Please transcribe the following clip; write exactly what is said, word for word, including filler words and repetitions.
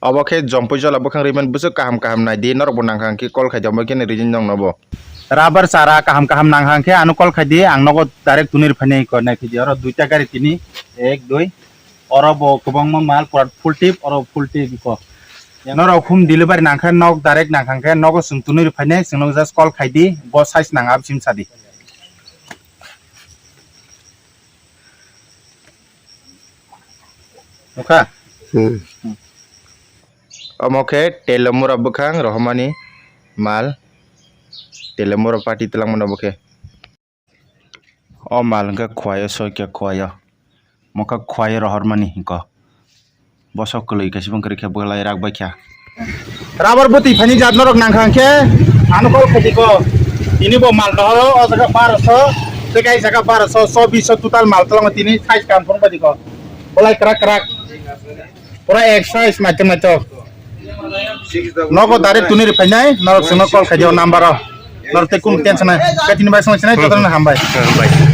Obo khe jompui jola bwkhang rimani bwswk kaham kaham nai di, norok bo nang kha hwnkhe call khai di, omo khe ni rijin nong nobo. Rubber chara kaham kaham nang kha hwnkhe ano call khai di, ang nogo direct tunui rw phainai ko nai khe di, oro duita gari tini, ek, dui, oro bo kwbangma mal pura full tip, oro full tip ko. Norok home delivery nang kha, nok direct nang kha hwnkhe nogo chwng tunui rw phainai, chwng nogo just call khai di, bo size nang abo sim sa di. Nukha? Hmm. Omo khe Telemura bwkhang rohormani mal. Telemura party twlangmano bo khe. O mal hwnkhe Khwai o soi khe Khwai o. Mokha Khwai o rohormani hinko. Bosok kwlwi kaisa bwkha kwrwi khe bwlai rak bai kha. Rubber bwtwi phaini jat norok nang kha hwnkhe ano call khai di ko. Tini bo mal dohoro o jaga barosho, tei kai jaga barosho, so bish total mal twlango tini size kaham phuru bai di ko. Bwlai kwrak kwrak. Pura ek size maitom maitom. Nogo direct tunui rw phainai, norok chwngno call khai di o number o. Norok tei kunu tension nai. Khe tini bai song sinai jotono hambai. Hambai.